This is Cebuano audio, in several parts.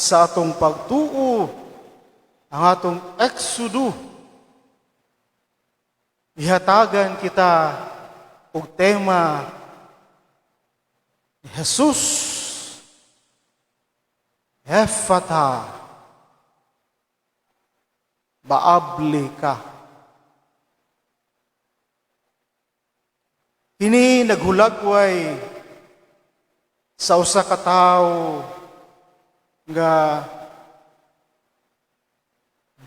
Sa atong pagtuo, ang atong Exodo, ihatagan kita og tema ni Jesus, "Effata," maabli ka. Kini naghulagway sa usa ka tawo nga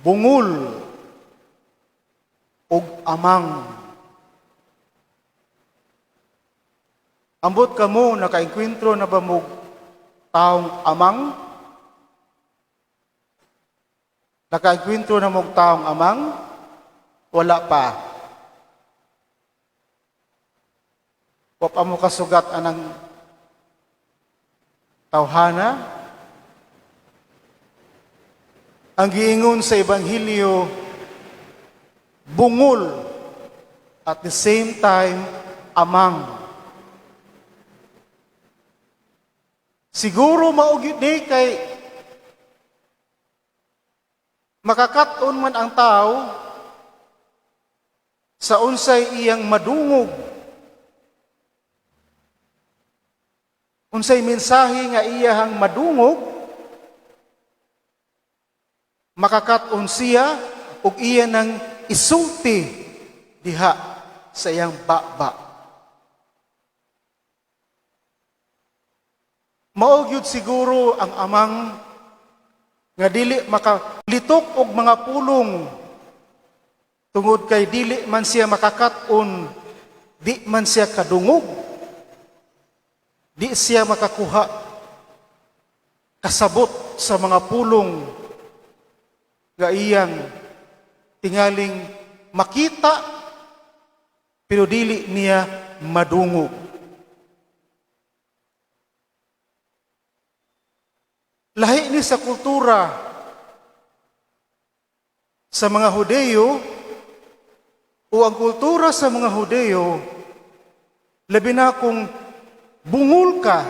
bungol ug amang. Ambot kamo, nakaengkwentro na ba mo taong amang? Nakaengkwentro na mo taong amang? Wala pa. Wa pa mo kasugat anang tawhana? Ang giingon sa Ebanghelyo, bungol, at the same time, amang. Siguro mao gyud ni kay makakat-on man ang tao sa unsay iyang madungog. Unsay mensahe nga iyahang madungog, makakat-on siya ug iya nang isulti diha sa iyang baba. Mao gyud siguro ang amang nga dili makalitok og mga pulong tungod kay dili man siya makakat-on, di man siya kadungog, di siya makakuha kasabot sa mga pulong nga iyang tingaling makita pero dili niya madungog. Lahi ni sa kultura sa mga Hudeyo o ang kultura sa mga Hudeyo, labi na kung bungol ka,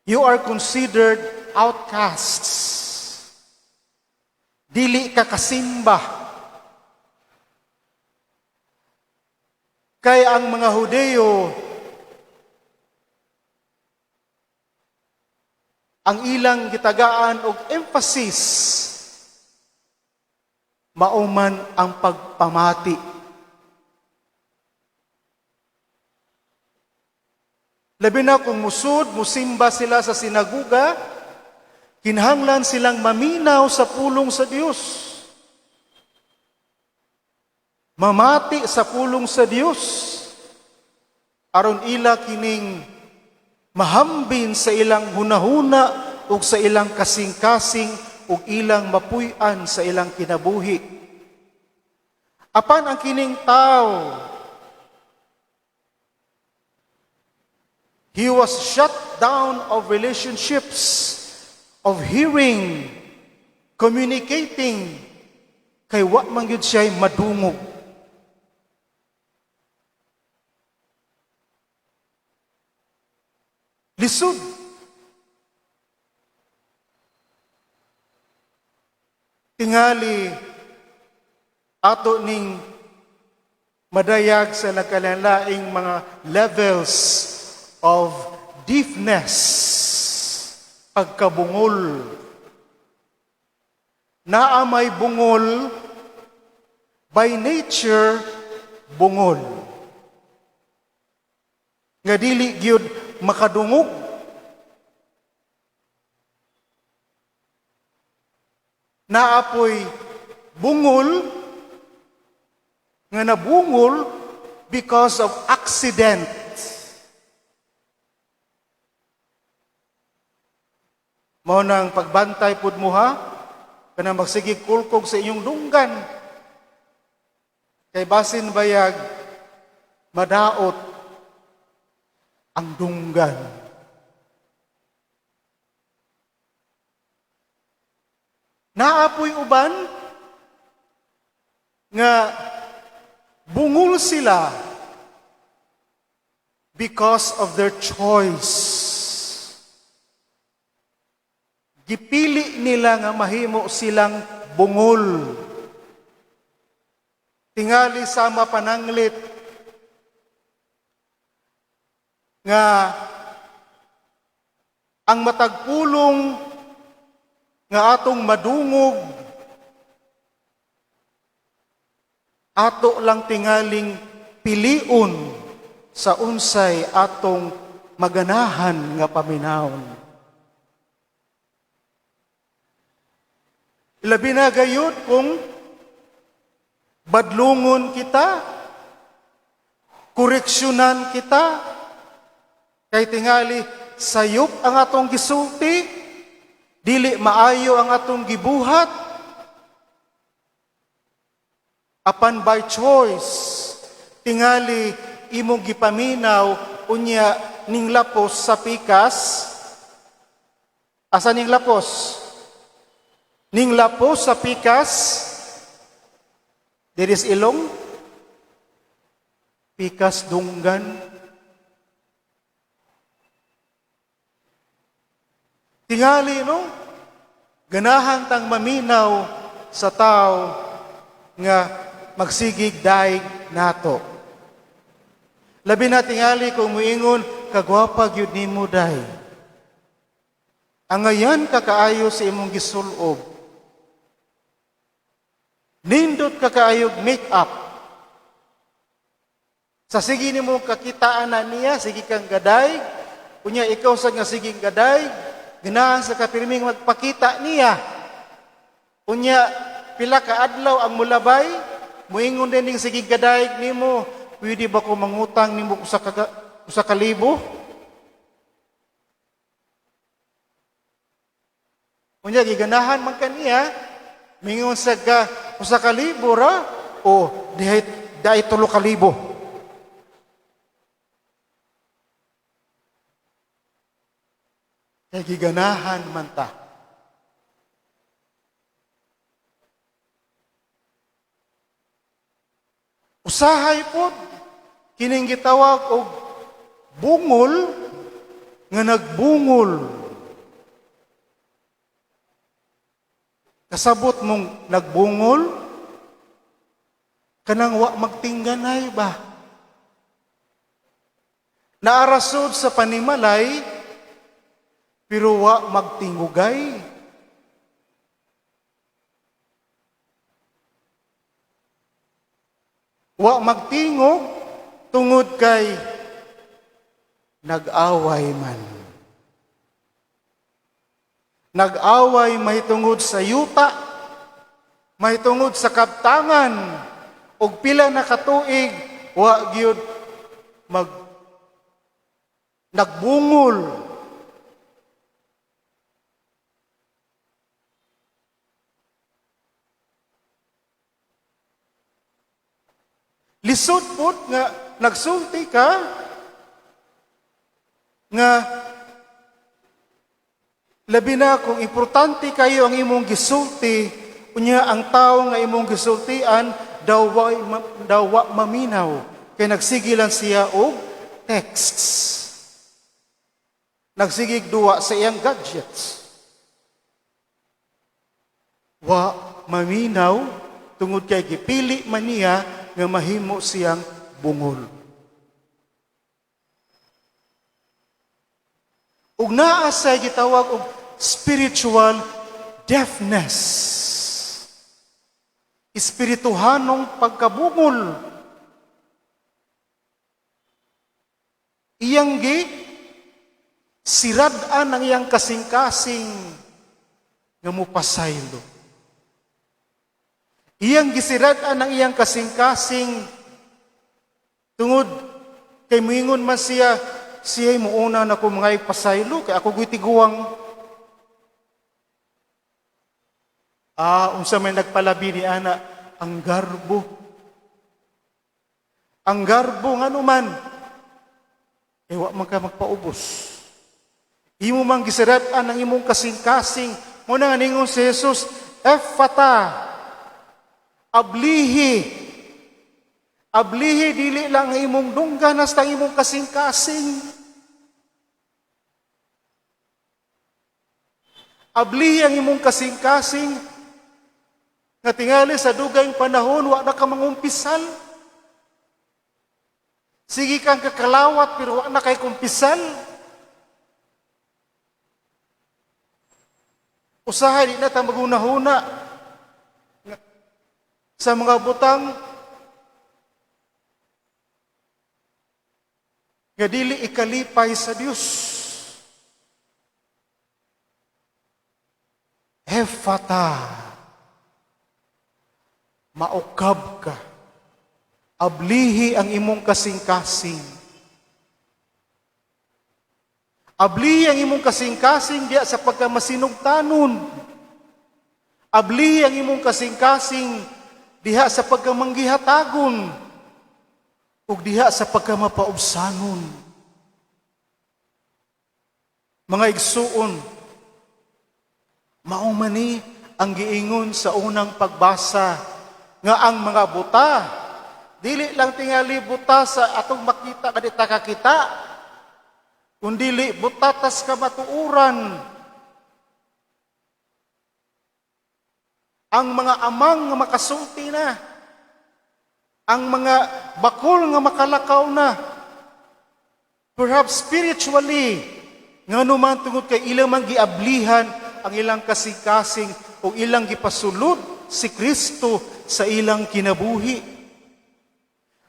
you are considered outcasts. Dili ka kasimba. Kay ang mga Hudeyo, ang ilang gitagaan og emphasis mao man ang pagpamati. Labi na kung musud, musimba sila sa sinaguga, kinahanglan silang maminaw sa pulong sa Dios. Mamati sa pulong sa Dios aron ila kining mahambin sa ilang hunahuna ug sa ilang kasing-kasing ug ilang mapuy-an sa ilang kinabuhi. Apan ang kining tao, he was shut down of relationships, of hearing, communicating, kay wa man gyud siya madungog. Lisod. Tingali ato ning madayag sa nagkalalaing mga levels of deafness, pagkabungol. Naa may bungol, by nature bungol. Nga dili gyud makadungog. Naapoy bungol nga nabungol because of accident. Mao nang pagbantay pud mo ha, kanang magsige kulkog sa inyong dunggan. Kay basin bayag madaot ang dunggan. Naapoy uban nga bungol sila because of their choice. Gipili nila nga mahimo silang bungol. Tingali sama pananglit nga ang matag pulong nga atong madungog, ato lang tingaling piliun sa unsay atong maganahan nga paminawon. Labi na gayud kung badlungon kita, koreksyonan kita, kay tingali sayop ang atong gisulti, dili maayo ang atong gibuhat, apan by choice, tingali imong gipaminaw, unya ning lapos sa pikas. Asa ning lapos? Ning lapos sa pikas, there is ilong, pikas dunggan. Tingali, no? Ganahan tang maminaw sa tao nga magsigig daig nato. Labi na tingali kung muingon, "Kagwapa gyud nimo, day. Angayan ka kaayo sa imong gisulob. Nindot ka kaayog make-up." Sa sige nimo kakitaan na niya, sige kang gaday, unya ikaw sa nga siging gaday, ganahan sa kapirming magpakita niya. Unya, pila ka adlaw ang mulabay, muingon din ning siging gadayeg nimo, "Pwede ba ko mangutang nimo 1,000?" Unya, giganahan man kaniya, mingon sa ka, "1,000 ra, o dihay dai 3,000." Kay giganahan man ta. Usahay pod kining gitawag og bungol nga nagbungol. Kasabot mong nagbungol, kanang wa magtingganay ba? Naarasod sa panimalay, pero wa magtingugay. Wa magtingog tungod kay nag-away man. Nag-away mahitungod sa yuta, mahitungod sa kaptangan, ug pila na katuig wa gyud mag nagbungol. Lisod pod nga nagsulti ka nga labi na kung importante kayo ang imong gisulti, unya ang tao nga imong gisultian daw wa maminaw kay nagsigilan siya og texts. Nagsigig duwa sa iyang gadgets. Wa maminaw tungod kay gipili man niya nga mahimo siyang bungol. Ug naa say gitawag og spiritual deafness. Espirituhanong pagkabungol. Iyang gi sirad-an ang iyang kasing-kasing nga mupasaylo. Iyang gisirad-an ang iyang kasing-kasing tungod kay muingon man siya, siya'y muuna na ko mga ipasaylo, kay ako gu'y tiguang. Unsa may nagpalabi ni ana? Ang garbo. Ang garbo nga numan, wa man ka magpaubos. Imo mang gisirad-an ang imong kasing-kasing. Muna nga ningon si Jesus, "Effata, ablihi." Ablihi dili lang ang imong dunggan, hasta ang imong kasing-kasing. Abli ang imong kasing-kasing nga tingali sa dugayng panahon wa na ka mangumpisal. Sige kang kakalawat pero wa na kay kumpisal. Usahay di na ta maghunahuna sa mga butang nga dili ikalipay sa Dios. Efata, maukab ka, ablihi ang imong kasing-kasing. Ablihi ang imong kasing-kasing diya sa pagkamasinugtanon. Ablihi ang imong kasing-kasing diha sa pagkamanggihatagon ug diha sa pagkamapaubsanon. Mga igsuon, mao man ni ang giingon sa unang pagbasa nga ang mga buta dili lang tingali buta sa atong makita kadita kakita, kundili buta tas kamatuoran. Ang mga amang nga makasulti na, ang mga bakol nga makalakaw na, perhaps spiritually, ngano man tungod kay ilang man giablihan ang ilang kasing-kasing o ilang gipasulod si Kristo sa ilang kinabuhi.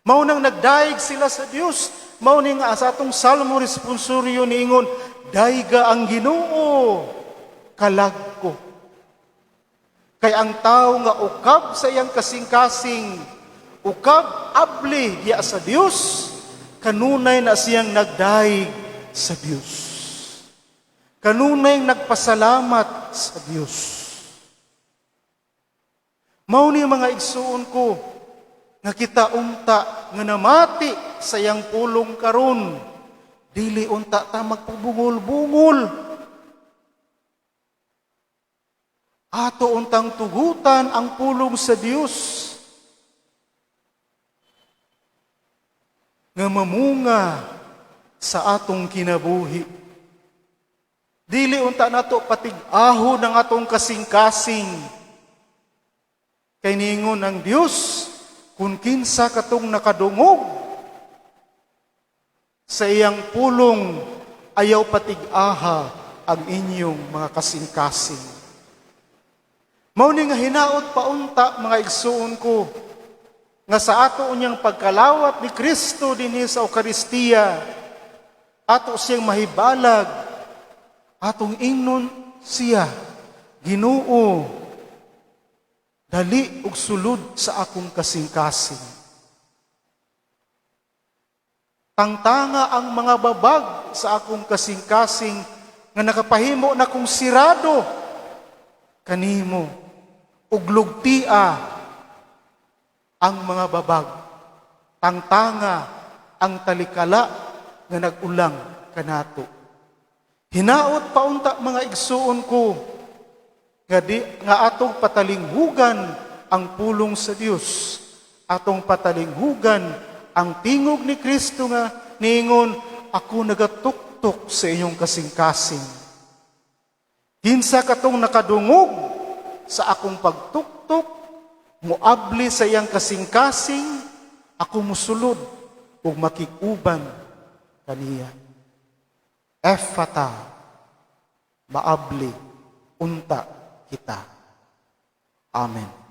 Mao nang nagdaig sila sa Dios. Mao ni nga sa atong Salmo responsorio niingon, dayga ang Ginoo, kalag ko. Kay ang tawo nga ukab sa iyang kasing-kasing, ukab abli diya sa Dios, kanunay na siyang nagdaig sa Dios. Kanunay nagpasalamat sa Dios. Mao ni mga igsuon ko nga kita unta nga namati sa iyang pulong karon, dili unta ta magpabungol-bungol. Ato untang tugutan ang pulong sa Dios nga mamunga sa atong kinabuhi. Dili unta nato patig-ahon ang atong kasing-kasing. Kay niingon ang Dios, kung kinsa katong nakadungog sa iyang pulong, ayaw patig-aha ang inyong mga kasing-kasing. Mao ni nga hinaot paunta, mga igsuon ko, nga sa ato unyang pagkalawat ni Kristo dinhi sa Eukaristiya, ato siyang mahibalag, atong ingnon siya, Ginoo, dali og sulod sa akong kasing-kasing. Tangtanga ang mga babag sa akong kasing-kasing nga nakapahimo na kong sirado kanimo, ug lugtia ang mga babag. Tangtanga ang talikala nga nag-ulang kanato. Hinaot paunta, mga igsuon ko, nga atong patalinghugan ang pulong sa Dios, atong patalinghugan ang tingog ni Kristo nga niingon, ako nagatuktok sa inyong kasing-kasing. Kinsa katong nakadungog sa akong pagtuktok, muabli sa iyang kasing-kasing, ako musulod ug makig-uban kaniya. Efata, maabli unta kita. Amen.